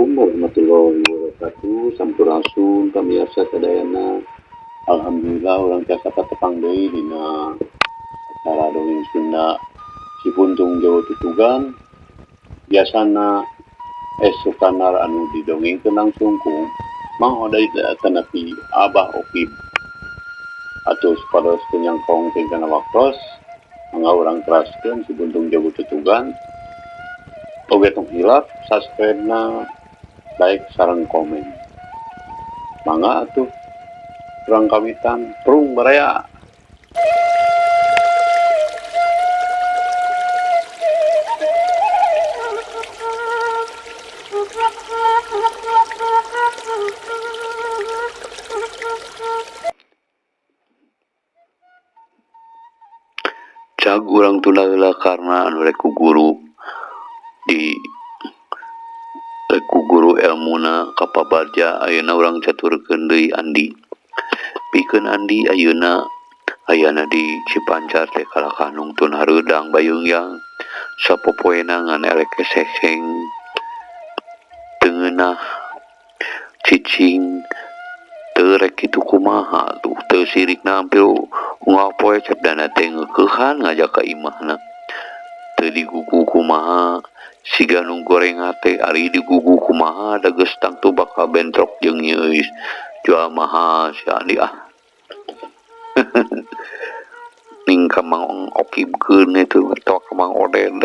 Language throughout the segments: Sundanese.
Assalamualaikum warahmatullahi wabarakatuh. Sampurasun pamiarsa sadayana. Alhamdulillah urang tiasa patepang deui dina acara dongeng Sunda Cibuntung Jawa Tutugan. Biasana esukanar anu didongengkeun langsung ku Mang Oday tanapi Abah Okib. Atuh supados teu nyangkong teh kana waktos, mangga urang teraskeun Cibuntung Jawa Tutugan. Oge tong hilap subscribe-na, like sareng komen. Mangga atuh urang kawitan prung baraya. Cag urang tunda heula karna anu rek ku guru di rek ku guru elmuna ka pabarja ayeuna urang caturkeun deui Andi. Pikeun Andi ayeuna ayana di Cipancar teh kalakah nungtun hareudang bayungyang sapopoena ngan elek keseseng teu ngeunah cicing teu rek kitu kumaha tuh teu sirikna hampir unggal poe cepdana teh ngeukehan ngajak ka imahna. Teu digugu kumaha siga nu goreng hate ari digugu kumaha da geus tangtu bakal bentrok jeung nyeuis jual mahal si Andi ah. Ning ka Mang Okibkeun itu atawa ka Mang Oded.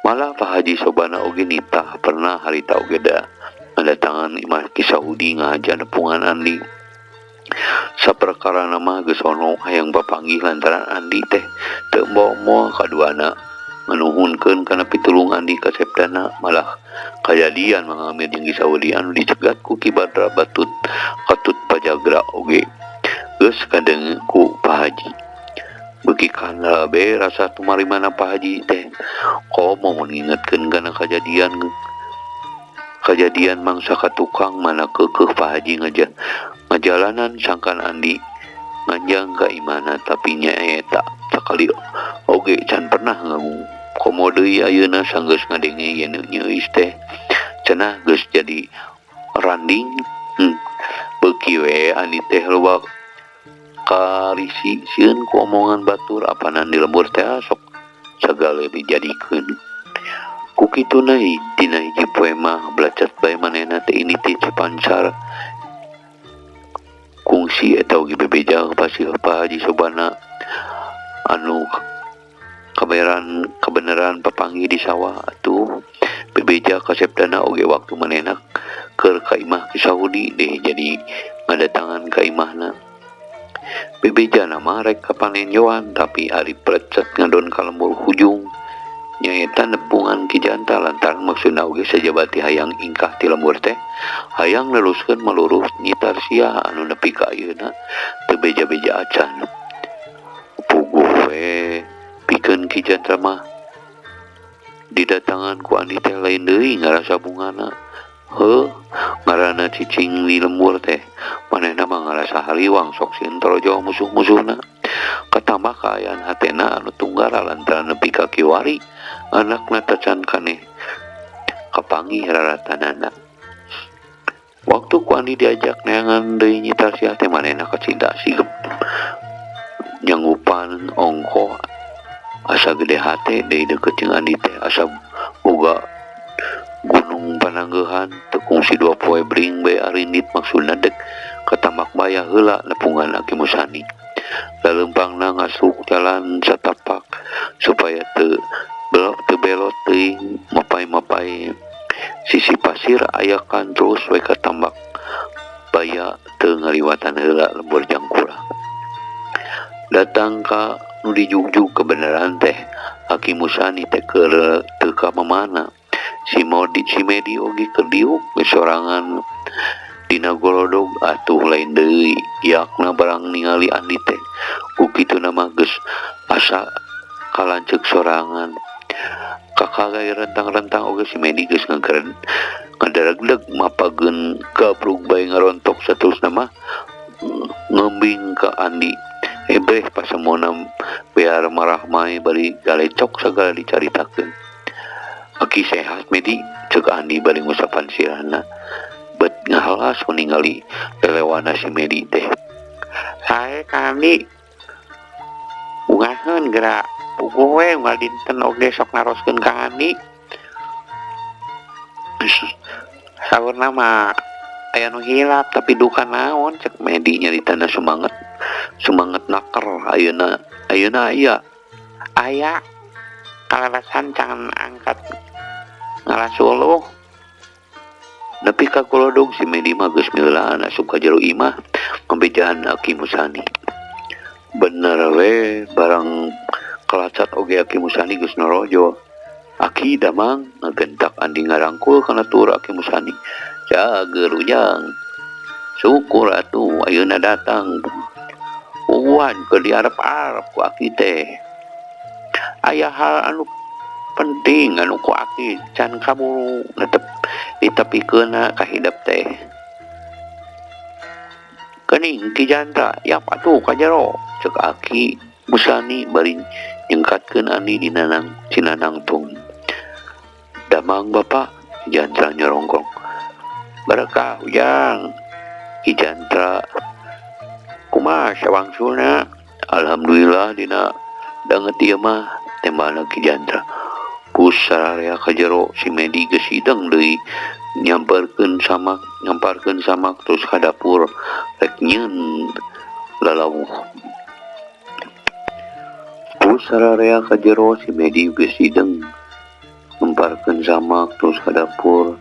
Malah Pak Haji Sobana oge nitah pernah harita oge da ngadatangan imah Ki Saudi ngahaja nepungan Andi. Saperkara mah geus ono hayang papanggih lantaran Andi teh teu moal-moal kaduana nganuhunkeun kana pitulung Andi ka Sepdana malah kajadian Mang Amir jeung Ki Saudi anu dicegat ku Ki Badra Batut Katut Pajagra oge geus kadenge ku Pak Haji. Beuki kandel be rasa tumarimana Pak Haji teh komo mun ngingetkeun kana kajadian kajadian mangsa ka tukang mana keukeuh Pak Haji ngajalanan sangkan Andi nganjang ka imahna tapi nyaeta sakali oge can pernah ngagung komo deui ayeuna sanggeus ngadenge yen nyeuis teh cenah geus jadi randing. Beuki we Andi teh loba karisi sieun ku omongan batur apanan di lembur teh sok sagala dijadikeun. Ku kituna dina hiji poe mah belacat bae manehna teh ini teh Cipancar kungsi eta oge bebeja pasir Pak Haji Sobana anu kebenaran papanggih di sawah atuh bebeja kasepdana oge waktu manehna keur ka imah Ki Saudi deh jadi ngadatangan ka imahna. Bebeja mah rek ka panenjoan tapi ari plecet ngadon ka lembur hujung nyaeta nepungan Ki Janta lantaran maksudna oge sajabati hayang ingkah ti lembur teh hayang neruskeun maluruh Nyi Tarsiah anu nepi ka ayeuna teu beja-beja acan. Puguh we pikeun Ki Janta mah didatangan ku Andi teh lain deui ngarasa bungana. Heuh ngaranna cicing di lembur teh manehna mah ngarasa hariwang sok sieun torojo musuh-musuhna. Katambah kaayaan hatena anu tunggara lantaran nepi ka kiwari anakna tacan kaneh kapanggih raratanana. Waktu ku Andi diajak neangan deui Nyi Tarsiah teh manehna kacinta sigep nyanggupan ongkoh asa gede hate deui deukeut jeung Andi teh asa boga gunung pananggeuhan teu kungsi dua poe bring bae arindit maksudna dek katambak baya heula nepungan Aki Musani. Laleumpangna ngasuk jalan satapak supaya teu belok teu belot teuing mapai-mapai sisi pasir ayakan terus we katambak baya teu ngaliwatan heula lembur jangkura. Datang ka nu dijugjug kebenaran teh Aki Musani teh keur teu ka mamana. Si Modi si Medi oge keur diuk sorangan dina golodog atuh lain deui yakna barang ningali Andi teh ku kituna mah geus asa kalanceuk sorangan. Kakagay rentang-rentang oge si Medi geus ngadaregdeg mapageun gabrug bae ngarontok saterusna mah ngembing ka Andi. Ebreh pasemona biar marah mai bari galecok sagala dicaritakeun. Aki sehat Medi cek Andi bari ngusapan sirahna bet ngahalas ningali lelewana si Medi teh. Sae Ka Andi ungaheun geura puguh we unggal dinten oge sok naroskeun Kang Andi. Saurna mah aya nu hilap tapi duka naon cek Medi nyaritana sumanget sumanget naker ayeuna ayeuna aya aya kalarasan can angkat ngarasuluh nepi ka kolodog si Medi mah geus milaan asup ka jero imah ngabejaan Aki Musani. Bener we barang kalacat oge Aki Musani geus norojo. Aki damang ngagentak Andi ngarangkul kana tur Aki Musani. Cager ujang syukur atuh ayeuna datang. Uwan keur diarep-arep ku Aki teh. Aya hal anu penting anu ku Aki can kaburu netep ditepikeunna ka hidep teh. Geuning Ki Jandra yap atuh ka jero cek Aki Musani bari nyengkatkeun Andi dina cinanangtung. Damang Bapak Ki Jandra nyerongkong. Berkah ujang Ki Jandra kumaha sawangsulna? Alhamdulillah dina danget ieu mah tembana Ki Jandra. Pus sararea ka jero si Medi geus hideng deui nyamperkeun samak nyamparkeun samak terus ka dapur rek nyieun lalawuh. Pus sararea ka jero si Medi geus hideng nyamparkeun samak terus ka dapur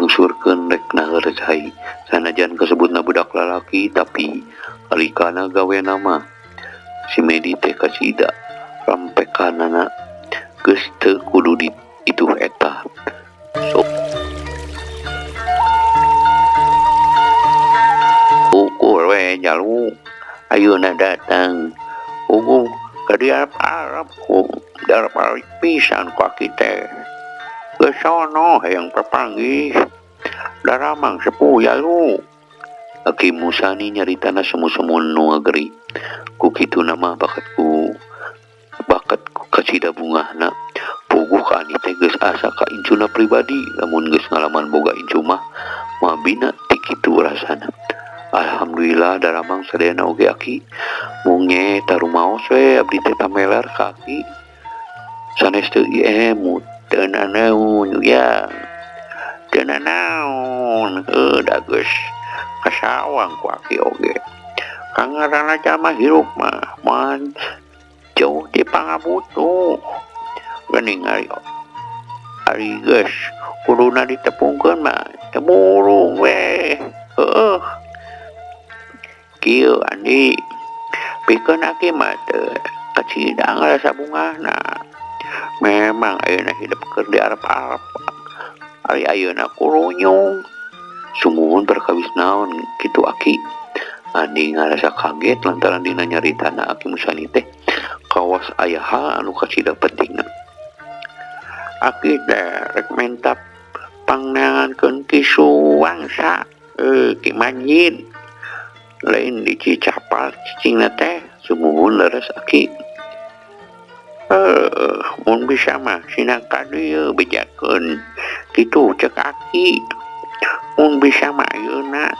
ngsurkeun rek naheur cai. Sanajan kasebutna budak lalaki tapi alikana gawena mah si Medi teh kasida rampekanana geus teu kudu di itu eta. Ukur we jalu ayeuna datang uguh ka diarep-arep ku diarep-arep pisan ku aki teh. Geus sono hayang papanggih daramang sepuh jalu. Aki Musani nyaritana semu-semu nu ngageri. Ku kituna mah bakat ku kasida bungahna puguh ka Andi teh geus asa ka incuna pribadi lamun geus ngalaman boga incu mah mabina ti kitu rasana. Alhamdulillah daramang sadayana oge Aki mung nyaeta rumaos we abdi teh tameler ka Aki sanes teu emut teu nanaon ujang teu nanaon heuh da geus kasawang ku Aki oge. Kangaranna jalma hirup mah moal jauh ti pangabutuh geuning ari geus kuduna ditepungkeun mah teu burung we heueuh. Kieu Andi pikeun Aki mah teu kacidang rasa bungahna. Memang ayeuna hidup keur diarep-arep ari ayeuna kurunyung. Sumuhun perkawis naon kitu Aki. Andi ngarasa kaget lantaran dina nyaritana Aki Musani teh kawas aya hal anu kacida pentingna. Aki teh rek menta pangneangankeun Ki Suwangsa Ki Majid lain di Cicapar cicingna teh. Sumuhun leres Aki. Mun bisa mah sina ka dieu bejakeun kitu cek Aki. Mun bisa mah ayeuna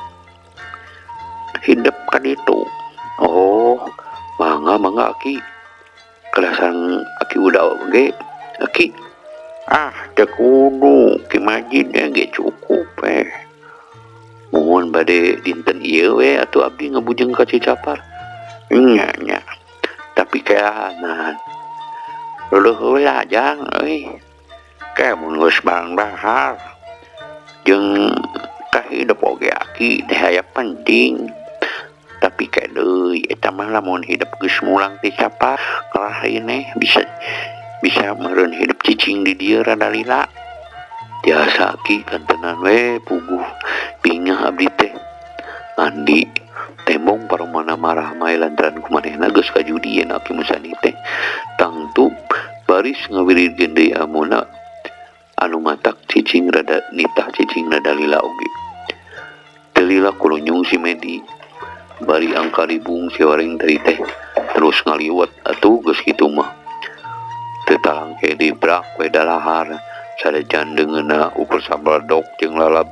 hidup ka ditu. Oh, mangga mangga Aki. Kalasan Aki udah oge Aki. Ah, teu kudu Ki Majid ge cukup eh. Muhun bade dinten ieu we atuh abdi ngabujeng ka Cicapar. Nya nya. Tapi keanan. Leuh heula jang euy. Ke mun geus barang dahar jeung kahidup oge Aki teh aya penting. Tapi ke deui eta mah lamun hidup geus mulang ti Capar kalah ini bisa bisa meureun hidup cicing di dieu rada lila. Tiasa Aki kantenan we puguh bingah abdi teh. Andi tembong paromana marah mae lantaran kumanehna geus kajudi yen Aki Musani teh tangtu baris ngawiridkeun deui amuna anu matak cicing rada nitah cicing rada lila oge. Teu lila kurunyung si Medi bari angkaribung si wareng tadi teh terus ngaliwat atuh geus kitu mah. Teu talangke dibrak we dalahar Sanajan deungeunna ukur sabaledog jeung lalab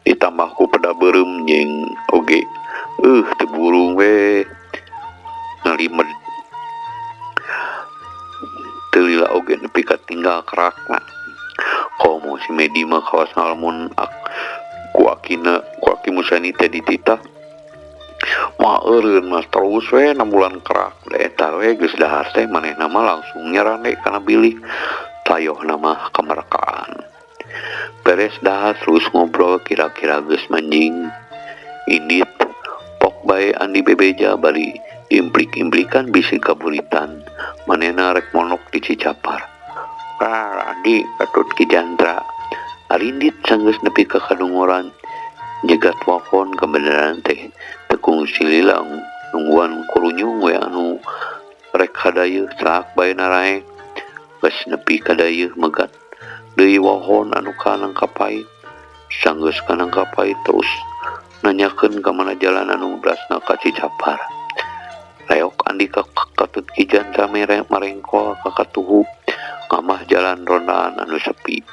ditambah ku peda beureum jeung oge teu burung we ngalimed. Teu lila oge nepi ka tinggal kerakna. Komo si Medi mah kawas ngalamun ku akina ku aki Musani teh dititah mah eureun mah terus we 6 bulan kerak da eta we geus dahar teh manehna mah langsung nyarande kana bilik tayohna mah kamerekaan. Beres dahar terus ngobrol kira-kira geus manjing indit pok bae Andi bebeja bari implik-implikan bisi kaburitan manehna rek monok di Cicapar. Rar Andi katut Ki Jantra arindit sanggeus nepi ka kadunguran nyegat wahon kebenaran teh teu kungsi lila nungguan kurunyung we anu rek kadayeuh saak bae naraek geus nepi ka dayeuh megat deui wahon anu ka nangka pait sanggeus ka nangka pait terus nanyakeun ka mana jalan anu belasna ka Cicapar. Reok Andi ka katut Ki Jantra marengkol ka katuhu ngamah jalan rondaan anu sepi.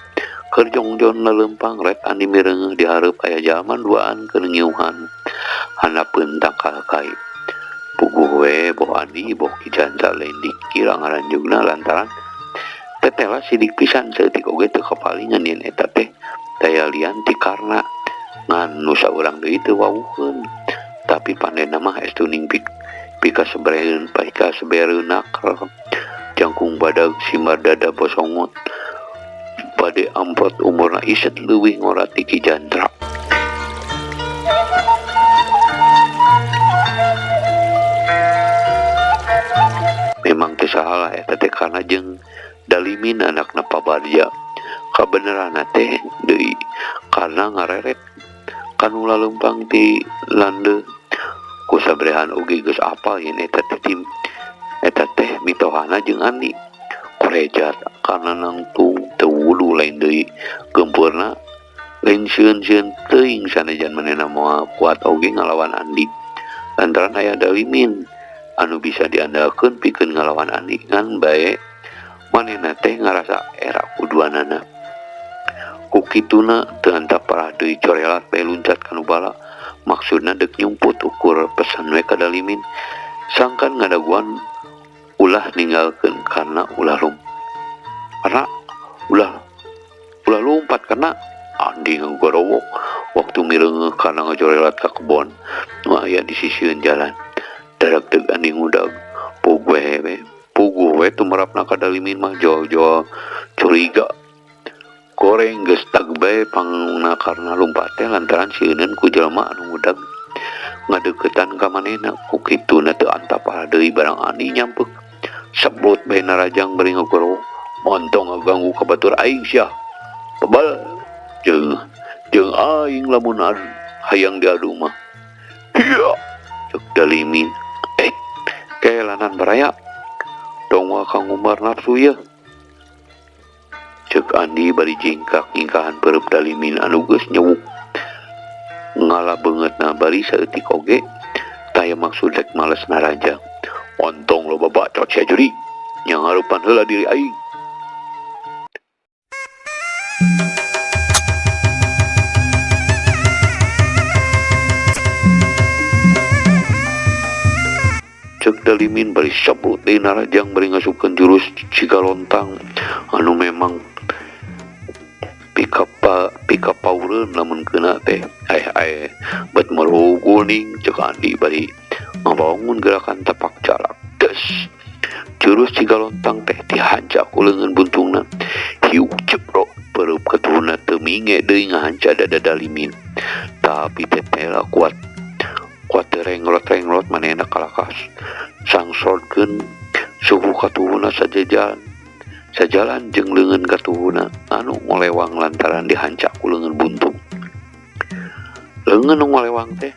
Keur jongjon lelempang rek Andi mireungeuh di hareup aya jalma duaan keur ngiuhan handapeun tangkal kai. Puguh we boh Andi boh Ki Jantra lain dikira ngaranjugna lantaran tetela sidik pisan saeutik oge teu kapalingan yen eta teh daya lian ti Karna ngan nu saurang deui teu wawuheun. Tapi pandena mah estu ning pika sebereun pika sebereunak jangkung badag simbar dada bosongot bade amprot umurna iset leuwih ngora ti Ki Jantra. Memang teu salah eta teh karna jeung Dalimin anakna Pabarja. Kabeneranna teh deui karna ngareret kanu laleumpang ti landeuh ku sabrehan oge geus apal yen eta teh tim eta teh mitohana jeung Andi. Korejat karna nangtung teu wudu lain deui gempeurna lain sieun-sieun teuing sanajan manehna moal kuat oge ngalawan Andi. Lantaran aya Dalimin anu bisa diandalkeun pikeun ngalawan Andi ngan bae manehna teh ngarasa era kuduanana. Ku kituna teu antap parah deui corelat bae luncat kanu bala maksudna deuk nyumput ukur pesan we ka Dalimin sangkan ngadaguan ulah ninggalkeun karena ulah lum karena ulah ulah lumpat karena Andi ngagorowok waktu mireungeuh karena ngajorelat ka kebon nu aya di sisieun jalan. Darag-deug Andi ngudag puguh we tumerapna ka Dalimin mah jol-jol curiga. Goreng geus tag bae pangna karena lumpat teh lantaran sieuneun ku jelema anu ngudag ngadeuketan ka manehna. Ku kituna teu antap deui barang Andi nyampek sebrut bae narajang bari ngagorowok montong ngaganggu ka batur aing sia bebal jeung jeung aing lamun hayang diadu mah. Hiya cek Dalimin, kelanan baraya dong wa kangumbar nafsu ye cek Andi bari jingkak nyingkahan peureub Dalimin anu geus nyewuk ngala beungeutna bari saeutik oge taya maksud rek males narajang. Ontong loba bacot sia juri nyanghareupan heula diri aing. Cek Dalimin bari sabrut deui narajang bari ngasupkeun jurus Cigalontang anu memang pika paureun lamun keuna teh. Aeh bet meruguning cek Andi bari ngabangun gerakan tapak jalak. Des jurus Cigalontang teh dihanca ku leungeun buntungna hiu ceprok peureub katuhuna teu minge deui ngahanca dada Dalimin. Tapi tetela kuat kuat rengrot-rengrot manehna kalakas sangsorkeun suhu katuhuna sajajan sajalan jeung leungeun katuhuna anu ngolewang lantaran dihanca ku leungeun buntung. Leungeun nu ngolewang teh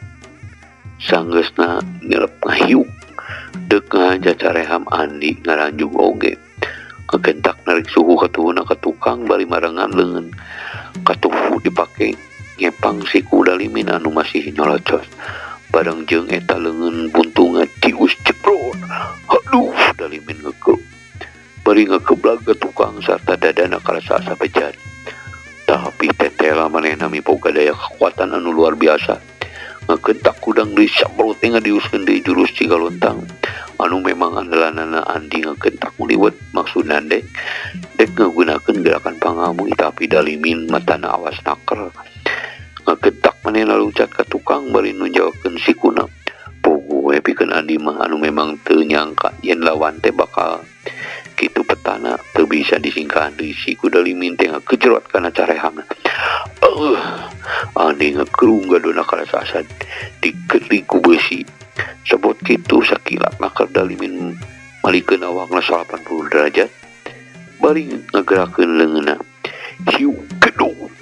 sanggeusna nilep ngahiuk deuk ngahanca careham Andi ngaranjug oge kagentak narik suhu katuhuna ka tukang bari marengan leungeun katuhu dipake ngepang siku Dalimin anu masih nyolocos. Bareng jeung eta leungeun buntungan tius ceprot. Aduh Dalimin ngeukeut. Bari ngakeblag ka tukang sarta dadana karasa asa bejat. Tapi tetela manehna miboga daya kekuatan anu luar biasa. Ngagentak kudang deui sabrot teh ngadiuskeun deui jurus Cigalontang anu memang andalanana Andi ngagentak liwet maksudna dek dek ngagunakeun gerakan pangamu tapi dalimin matana awas naker. Ngagentak manehna luncat ka tukang bari nunjakeun sikuna. Puguh we pikeun Andi mah anu memang teu nyangka yen lawan teh bakal kitu petana teu bisa disingkahan deui siku dalimin teh ngakejerot kana carehamna. Andi ngakerung gadona karasa asa diketik ku beusi. Sebot kitu sakilap naker dalimin malikeun awakna 80 derajat bari ngagerakeun leungeunna. Hiu gedung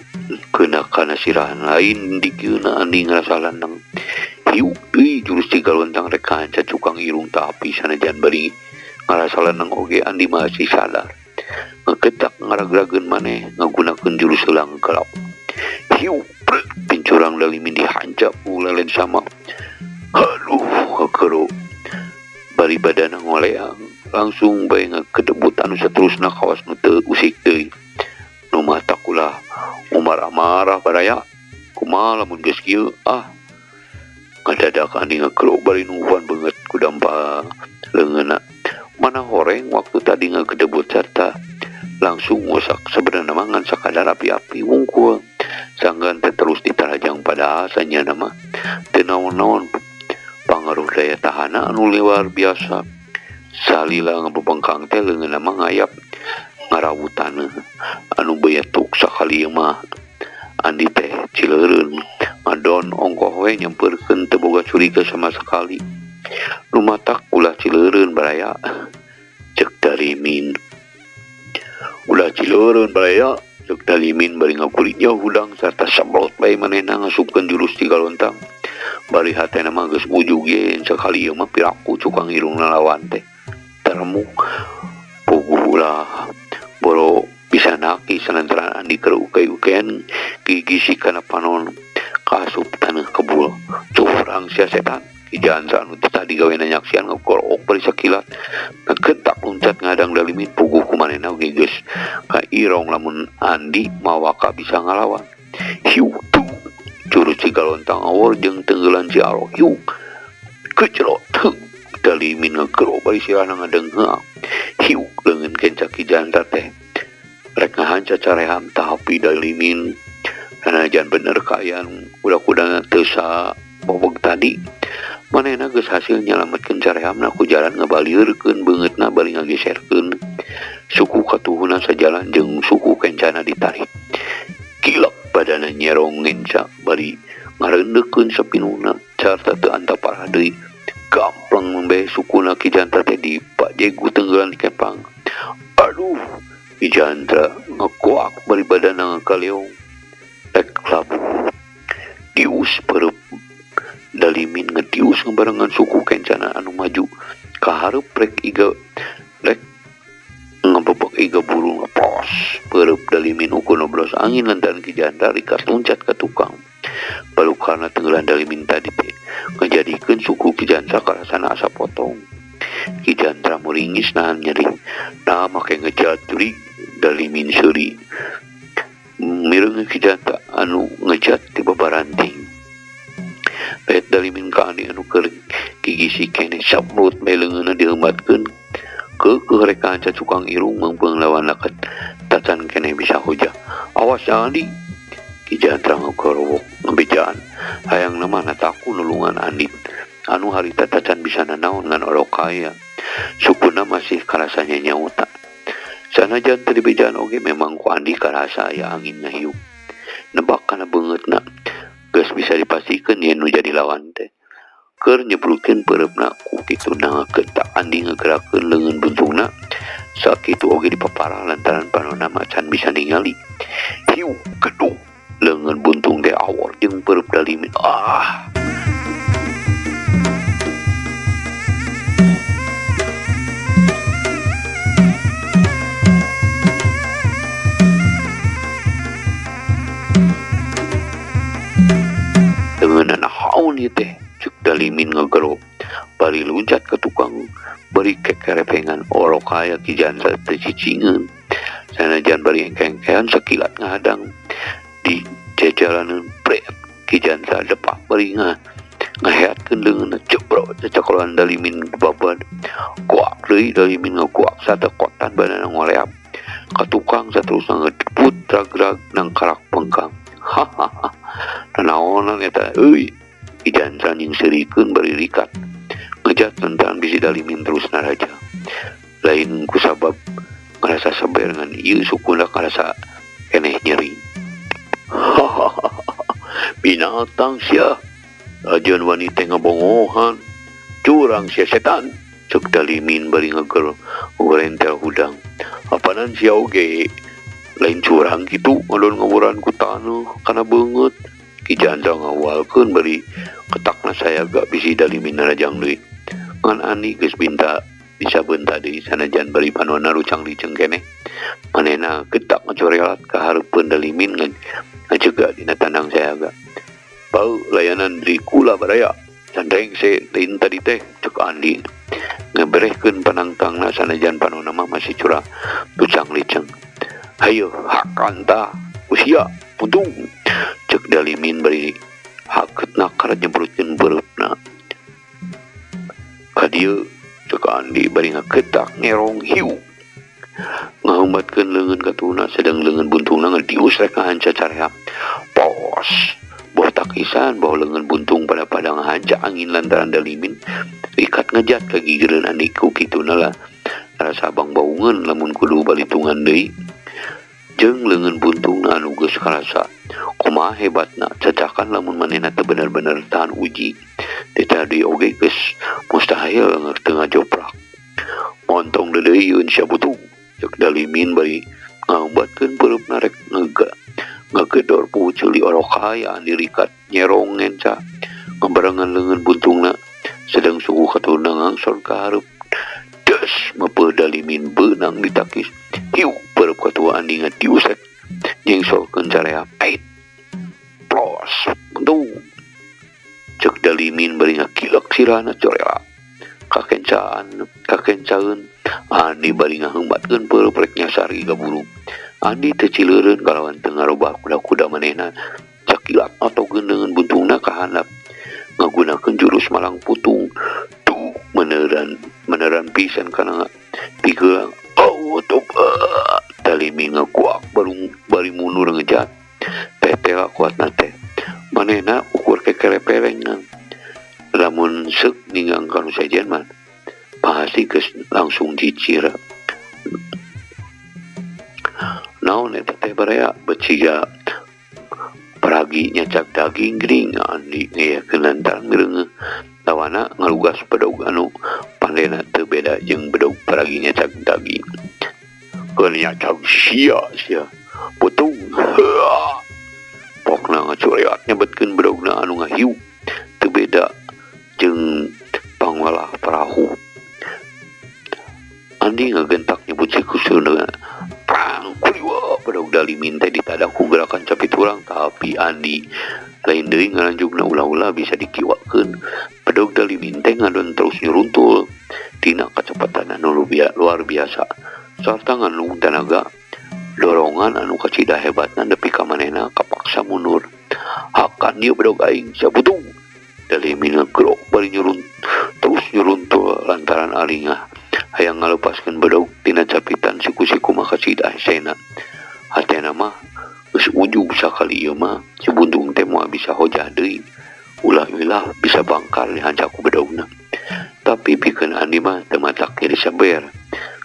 kena kana sirahan lain dikeuna Andi ngarasa landang. Hiu deui jurus Cigalontang rek kahanca cukang irung tapi sanajan bari ngarasa landang oge Andi masih sadar. Ngagetak ngaragrageun maneh ngagunakeun jurus heulang gelap. Hiu brek pincurang dalimin dihancap ku lelen sama. Aduh ngakero bari badana ngoleang langsung bae ngakedebut anu saterusna kawas nu teu usik deui. Nu matak ulah umarah-marah baraya kumaha lamun geus kieu ah. Ngadadak Andi ngakero bari nungguan beungeut ku dampa leungeunna. Mana horeng waktu tadi ngagedebut sarta langsung ngosak sebenarna mah ngan sakadar api-api wungkul. Sanggan teh terus ditarajang padahal sanyana mah teu naon-naon pangaruh daya tahana anu luar biasa. Salila ngabebengkang teh leungeunna mah ngayap ngarawutan anu beyatuk sakali mah Andi teh cileureun ngadon ongkoh we nyampeurkeun teu boga curiga sama sekali. Lumatak ulah cileureun baraya cek dalimin. Ulah cileureun baraya cek dalimin bari ngakulitnya hudang sarta sabrot bae manehna ngasupkeun jurus Cigalontang. Bari hatena mah geus ujug ye sakali ieu mah piraku cukang irungna lawan teh teremuk. Puguh ulah boro bisa naki sanantaran Andi keur uke-ukean gigisi kana panon kasup taneuh kebul. Curang sia setan Ki Jantra anu teh tadi gawena nyaksian ngagorok bari sakilat ngagentak loncat ngadang dalimin puguh ku manehna oge geus kairong lamun Andi mawaka bisa ngalawan. Hiu tu jurus Cigalontang awor jeung tenggelan si Arok hiu kecerot dalimin ngagorok bari sirahna ngadengheak. Hiu leungeun kenca Ki Jantra teh rek ngahanca careham tapi dalimin sanajan bener kaayaan kuda-kudana teu sabobog tadi manehna geus hasil nyalametkeun carehamna ku jalan ngabalieurkeun beungeutna bari ngageserkeun suku katuhuna sajalan jeung suku kencana ditarik. Kilap badana nyerong ngenca bari ngareundeukeun sapinuna sarta teu antap parah deui. Gamplang membe sukuna Ki Jantra teh dipajegu tenggelan kepang. Aduh Ki Jantra ngakuak bari badana ngakaleong rek labuh dius perep dalimin ngedius ngebarengan suku kencana anu maju kahareup rek iga rek ngebebek iga burung ngepos perep dalimin ukur nobros angin lantaran Ki Jantra rikas loncat ke tukang. Balukana tenggelan dalimin tadi teh ngajadikeun suku Ki Jantra karasana asa potong. Ki Jantra muringis nahan nyeri nah make ngejat jurig dalimin seuri mireung Ki Jantra anu ngejat ti babaranting. Pet dalimin ka Andi anu keur gigisi keneh sabrut bae leungeunna diheumatkeun keukeuh rek kahanca cukang irung mangpeung lawan laket tacan keneh bisa hojah. Awas ya Andi. Ki Jantra ngagorowok ngebejaan hayangna mah nataku nulungan Andi anu harita tacan bisa nanaon ngan orok kaya sukuna masih karasa nyanyauta. Sanajan teu dibejaan oge memang ku Andi karasa aya angin ngahiup nebak kana beungeutna geus bisa dipastikan yen nu jadi lawan teh. Keur nyebrukeun peureupna ku kitu ngagetak Andi ngagerakeun leungeun buntungna sakitu oge dipaparah lantaran panonna macan bisa ningali. Hiu gedung leungeun buntung teh awor jeung peureub dalimin. Ah leungeunna naon ieu teh cek dalimin ngagero. Bari luncat ka tukang bari kekerepengan orokaya Ki Jandra teu cicingeun. Sanajan bari engke-engkean sakilat ngahadang di jajalaneun pret Ki Jandra depak bari ngaheatkeun leungeunna jebrot cacokloan Dalimin babad. Kuak deui Dalimin ngakuak satekotan badanna ngoleap. Ka tukang saterusna ngedebut rag-rag nangkarak bengkang. Hahaha. Nanaonan eta euy. Ki Jandra nyingseurikeun bari rikat. Ngejat lantaran bisi Dalimin terus naraja. Lain kusabab ngarasa saber ngan ieu sukuna ngarasa keneh nyeri. Hahaha. Binatang sia. Ajeun wani teh ngabongohan. Curang sia setan. Cek Dalimin bari ngegel ngarentel hudang. Apanan sia oge lain curang kitu ngadon ngaburan ku taneuh kana beungeut. Ki Jandra ngawalkeun bari ketakna sayaga bisi Dalimin narajang deui. Ngan Andi geus binta bisa beunta deui sanajan bari panonna rucang liceng keneh. Manehna getak ngacorelat ka hareupeun Dalimin ngajega dina tandang sayaga. Bau layanan dari kula baraya. Can rengse lain tadi teh cek Andi. Ngeberehkeun panangtangna sanajan panonna mah masih curang rucang liceng. Hayo hakan tah usia puntung cek Dalimin bari haketna karat nyebrutkeun beureup-na. Ka dieu cek Andi bari ngaketak ngerong hiu. Ngahumbatkeun leungeun katuna sedang leungeun buntungna ngadius rek ngahanca careap. Pos boh takisan boh leungeun buntung pada padang ngahanca angin lantaran Dalimin ikat ngejat ka gigireun Andi ku kituna lah. Rasa abang baungeun lamun kudu balitungan deui. Jeung leungeun buntungna anu geus karasa kumaha hebatna cacakan lamun manehna teu bener-bener tahan uji. Teh tadi oge geus mustahil teu ngajoprak. Montong deudeuieun sia butung cek Dalimin bari ngahumbatkeun peureupna rek ngagedor puhu ceuli orokaya Andi rikat nyerong ngenca ngabarengan leungeun buntungna sedang suku katuna ngangsor ka hareup. Des meupeul Dalimin beunang ditakis. Hiu peureub katua Andi ngadiusek nyengsolkeun careap. Ait plos buntung cek Dalimin bari ngakilek sirahna corela. Kakencaan kakencaeun Andi bari ngahembatkeun peureub rek nyasari gaburu. Andi teu cileureun kalawan teu ngarobah kuda-kuda manehna cakilat atogeun leungeun buntungna ka handap ngagunakeun jurus malang putung. Tuh meneran pisan kana pigeulang. Oh tobat Dalimin ngakuak bari mundur ngejat. Teh teh kuatna teh manehna ukur kekereperengan. Lamun seuk ninggang ka nu sejen mah pasti geus langsung cicir. Naon eta teh baraya beciga paragi nyacak daging geuning Andi ngayakeun lantaran mireungeuh lawana ngalugas bedog anu pandena teu beda jeung bedog paragi nyacak daging. Keun nyacak sia sia putung. Pokna ngacureat nyebetkeun bedogna anu ngahiu teu beda jeung pangolah parahu. Andi ngagentak nyebut sikusuna prang kuliwa bedog Dalimin teh ditadak ku gerakan capit urang tapi Andi lain deui ngalanjugna ulah-ulah bisa dikiwakeun. Bedog Dalimin teh ngadon terus nyuruntul tina kacepatan anu luar biasa sarta ngandung tanaga dorongan anu kacida hebatna nepi ka manehna kapaksa mundur. Hakan ieu bedog aing sia butung. Dalimin ngegrok bari terus nyuruntul lantaran alingah hayang ngalepaskeun bedog tina capitan siku-siku mah kacida hesena. Hatena mah geus ujug sakali ieu mah si buntung teh moal bisa hojah deui. Ulah-ulah bisa bangkar dihanca ku bedogna. Tapi pikeun Andi mah teu matak jadi saber.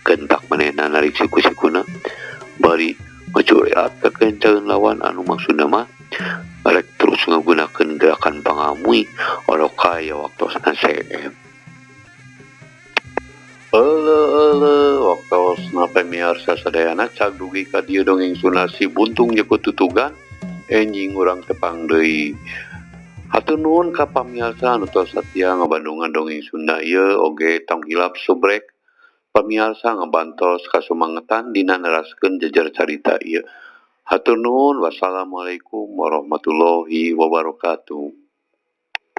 Gentak manehna narik siku-sikuna bari ngacureat kakencaeun lawan anu maksudna mah rek terus ngagunakeun gerakan pangamui orokaya waktosna seep. Euleuh waktosna pamiarsa sadayana cag dugi ka dieu dongeng Sunda Si Buntung jeung Tutugan enjing urang tepang deui. Hatur nuhun ka pamiarsa anu tos satia ngabandungan dongeng Sunda ieu oge tong hilap subrek pamiarsa ngabantos kasumangetan dina neraskeun jejer carita ieu. Hatur nuhun, wassalamualaikum warahmatullahi wabarakatuh.